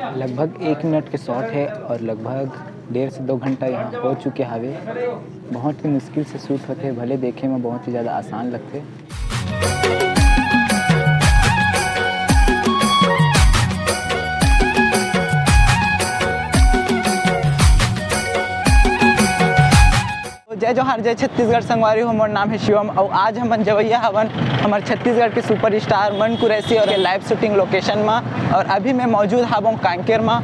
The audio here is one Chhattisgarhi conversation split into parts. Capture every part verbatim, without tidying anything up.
लगभग एक मिनट के शॉट है और लगभग डेढ़ से दो घंटा यहाँ हो चुके हावे। बहुत ही मुश्किल से शूट होते, भले देखे में बहुत ही ज़्यादा आसान लगते। जय जोहार, जय छत्तीसगढ़ संगवारी हो। मोर नाम है शिवम और आज हमन जवैया हवन हमर छत्तीसगढ़ के सुपरस्टार मन कुरैशी और लाइव शूटिंग लोकेशन मा। और अभी मैं मौजूद हावों कांकेर मा।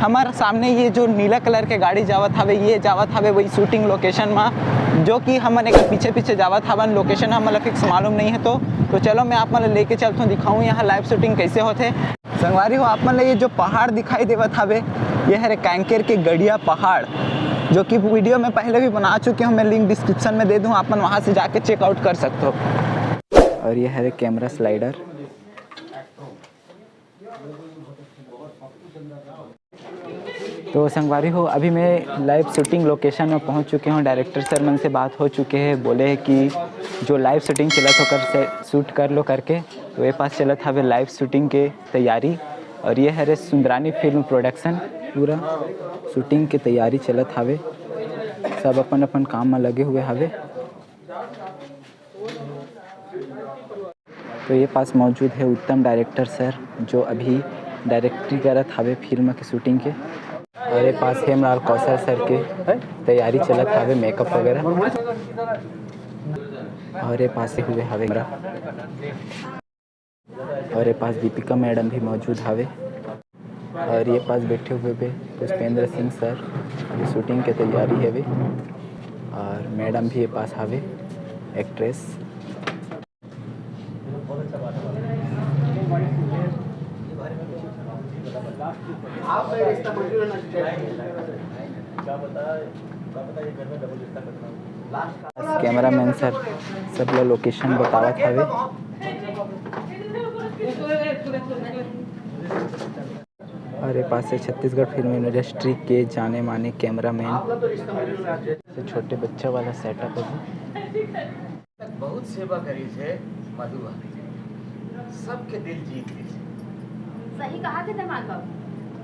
हमर सामने ये जो नीला कलर के गाड़ी जावत हवे, ये जावत हवे वही शूटिंग लोकेशन मा, जो कि हमन एक पीछे पीछे जावत हवन। लोकेशन हमन ला फिक्स मालूम नहीं है, तो तो चलो मैं आप मन ला लेके चलथों, दिखाऊँ यहाँ लाइव शूटिंग कैसे होते। संगवारी हो, आप मन ला ये जो पहाड़ दिखाई देवत हवे, ये हरे कांकेर के गड़िया पहाड़, जो कि वीडियो में पहले भी बना चुके हूँ, मैं लिंक डिस्क्रिप्शन में दे दूँ, आप मन वहाँ से जाके चेकआउट कर सकते हो। और ये हरे कैमरा स्लाइडर। तो संगवारी हो, अभी मैं लाइव शूटिंग लोकेशन में पहुंच चुके हूं। डायरेक्टर सर मन से बात हो चुके हैं, बोले हैं कि जो लाइव शूटिंग चलत हे ओकर से शूट कर लो करके। तो ये पास चलत हवे लाइव शूटिंग के तैयारी। और ये हरे सुंदरानी फिल्म प्रोडक्शन, पूरा शूटिंग के तैयारी चलत हवे, सब अपन अपन काम में लगे हुए हवे। तो ये पास मौजूद है उत्तम डायरेक्टर सर, जो अभी डायरेक्टरी करत हवे फिल्म के शूटिंग के। और ये पास हेमलाल कौशल सर के तैयारी चलत हवे, मेकअप वगैरह। और ये पास हुए हवे मेरा। और ये पास दीपिका मैडम भी मौजूद हवे। और ये पास बैठे हुए बे पुष्पेंद्र सिंह सर, अभी शूटिंग के तैयारी हवे। और मैडम भी ये पास हवे, एक्ट्रेस। कैमरामैन सर सब ला लोकेशन बतावत हवे। और ये पास है छत्तीसगढ़ फिल्म इंडस्ट्री के जाने माने कैमरामैन। तो छोटे बच्चा वाला सेटअप है। बहुत सेवा करी है मधुआ, सबके दिल जीत ली। सही कहा थे दामाद बाबू,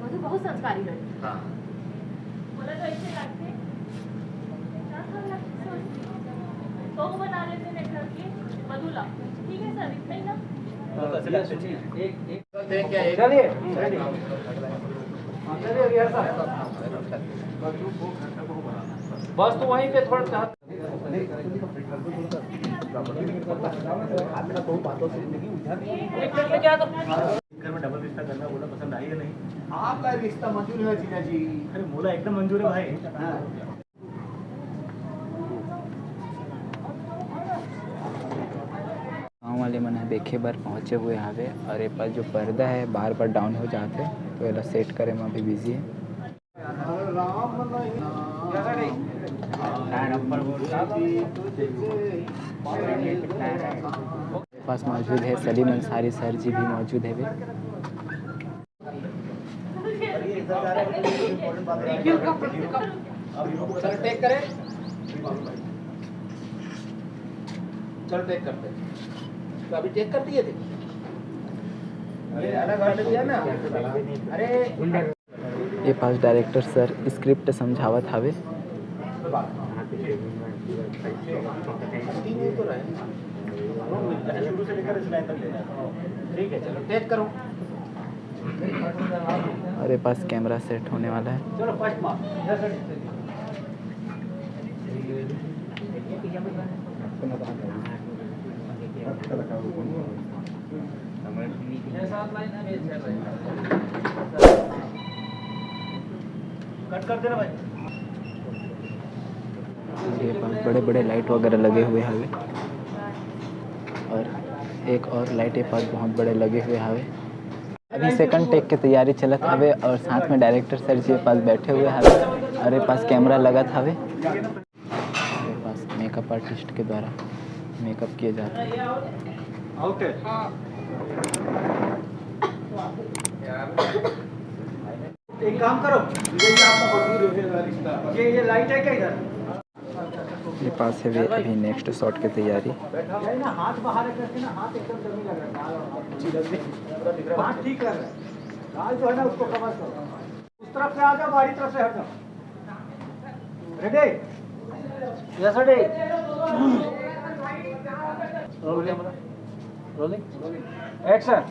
मधु बहुत संस्कारी लड़की। हाँ। बोला तो ऐसे लगते, तो बना लेते हैं करके मधुला। ठीक है सर, इतना ही ना? चलिए, चलिए, rehearsal। बस तो वहीं पे थोड़ा सा। घर में डबल रिश्ता करना बोला, पसंद आई या नहीं? आपका रिश्ता मंजूर है जीजा जी। अरे, मोला एकदम मंजूर है भाई। हाँ। गाँव वाले मन ह देखे बर पहुँचे हुए हावे और ये पास जो पर्दा है बार बार डाउन हो जाते, तो एला सेट करे में अभी बिजी है। पास मौजूद है सलीम अंसारी सर जी भी मौजूद है। चलो टेक करें, चलो टेक करते हैं। तो अभी टेक कर दिए थे। अरे अलग हट गया ना। अरे ये पास डायरेक्टर सर स्क्रिप्ट समझावत हावे। ठीक है, चलो टेक करो। और ये पास कैमरा सेट होने वाला है। चलो फर्स्ट मार्क। कट कर देना भाई। ये पास बड़े बड़े लाइट वगैरह लगे हुए हवे और एक और लाइट ये पास बहुत बड़े लगे हुए हवे। अभी सेकंड टेक के तैयारी चलत हवे और साथ में डायरेक्टर सर जी ये पास बैठे हुए हवे और ये पास कैमरा लगत हवे। ये पास मेकअप आर्टिस्ट के द्वारा मेकअप किए जाते हैं। ओके। एक काम करो, ये आपका मंजूर है रिश्ता। ये, ये लाइट है क्या इधर? ये पास है वे अभी नेक्स्ट शॉट की तैयारी। ये ना हाथ बाहर है करके ना, हाथ एकदम डमी लग रहा है। हाथ ठीक लग रहा है। जो है ना, उसको कवर करो। उस तरफ से आ जाओ, बाहरी तरफ से हट जाओ। Ready? Yes, ready. Rolling, rolling, action.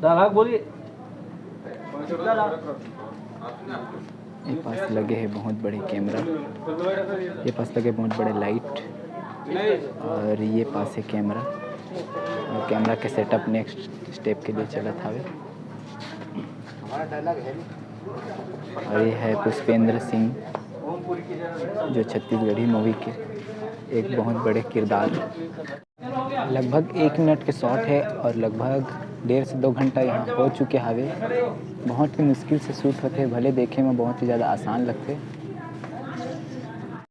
Dialogue बोलिए। ये पास लगे हे बहुत बड़े कैमरा, ये पास लगे बहुत बड़े लाइट, और ये पास हे कैमरा, और कैमरा के सेटअप नेक्स्ट स्टेप के लिए चलत हावे। और ये है पुष्पेंद्र सिंह, जो छत्तीसगढ़ी मूवी के एक बहुत बड़े किरदार। लगभग एक मिनट के शॉट है और लगभग डेढ़ से दो घंटा यहाँ हो चुके हावे। बहुत ही मुश्किल से शूट होथे, भले देखे में बहुत ही ज़्यादा आसान लगथे।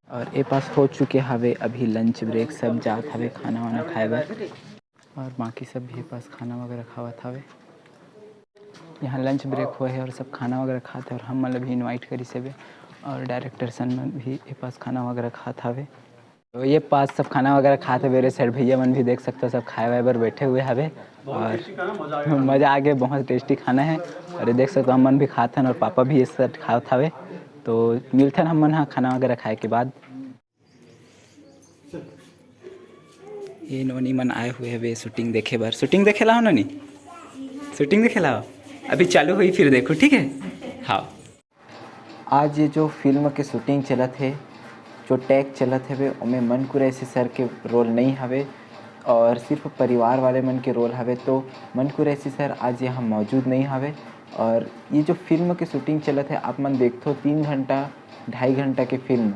और ए पास हो चुके हावे अभी लंच ब्रेक, सब जात हावे खाना वाना खाए बर। और बाकी सब भी ए पास खाना वगैरह खावत हावे। यहाँ लंच ब्रेक होए हे और सब खाना वगैरह खात हे और हम मन ल भी इनवाइट करिस हेबे और डायरेक्टर सन मन भी ए पास खाना वगैरह खात हावे। तो ये पास सब खाना वगैरह खात हे, मेरे सेठ भैया मन भी देख सकते हो, सब खाए वाए बर बैठे हुए हवे और मजा आ गया, बहुत टेस्टी खाना है। और ये देख सकते हो, हम मन भी खात हन और पापा भी ये सब खात हवे। तो मिलथन हम मन हा खाना वगैरह खाए के बाद। ये नोनी मन आए हुए हवे शूटिंग देखे बर। शूटिंग देखे ला हो नोनी, शूटिंग देखे ला हो। अभी चालू हुई फिर देखो, ठीक है। हाँ, आज ये जो फिल्म के शूटिंग चलत हे, जो टेक चलत हवे, ओमे मन कुरैशी सर के रोल नहीं हवे और सिर्फ परिवार वाले मन के रोल हवे। तो मन कुरैशी सर आज यहाँ मौजूद नहीं हवे। और ये जो फिल्म के शूटिंग चलत हे, आप मन देखथो, तीन घंटा, ढाई घंटा के फिल्म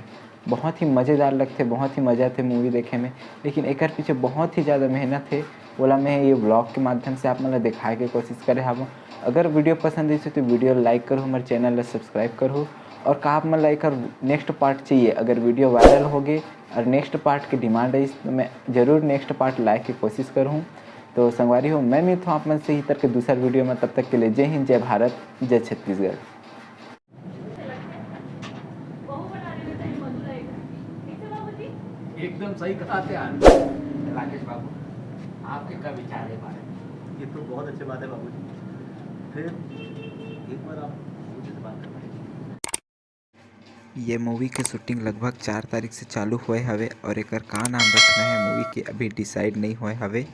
बहुत ही मज़ेदार लगथे, बहुत ही मज़ा आथे मूवी देखे में। लेकिन एकर पीछे बहुत ही ज़्यादा मेहनत हे, ओला मैं ये व्लॉग के माध्यम से आप मन ला दिखाए के कोशिश करे हावों। अगर वीडियो पसंद आइस हे तो वीडियो लाइक करहू, हमारे चैनल ला सब्सक्राइब करहू। और का आप मन ला एकर नेक्स्ट पार्ट चाहिए, अगर वीडियो वायरल हो गए और नेक्स्ट पार्ट के डिमांड आइस तो मैं जरूर नेक्स्ट पार्ट लाए के कोशिश करहूँ। तो संगवारी हो, मैं मिलत हूँ आप मन से ही तरह के दूसर वीडियो में। तब तक के लिए जय हिंद, जय भारत, जय छत्तीसगढ़। एकदम सही कहा थे आप, राकेश बाबू। आपके का विचार है बारे में? ये तो बहुत अच्छी बात है बाबूजी। फिर एक बार आप मुझे से बात करना है। ये मूवी के शूटिंग लगभग चार तारीख से चालू हुए हवे और एकर का नाम रखना है मूवी के, अभी डिसाइड नहीं हुए हवे।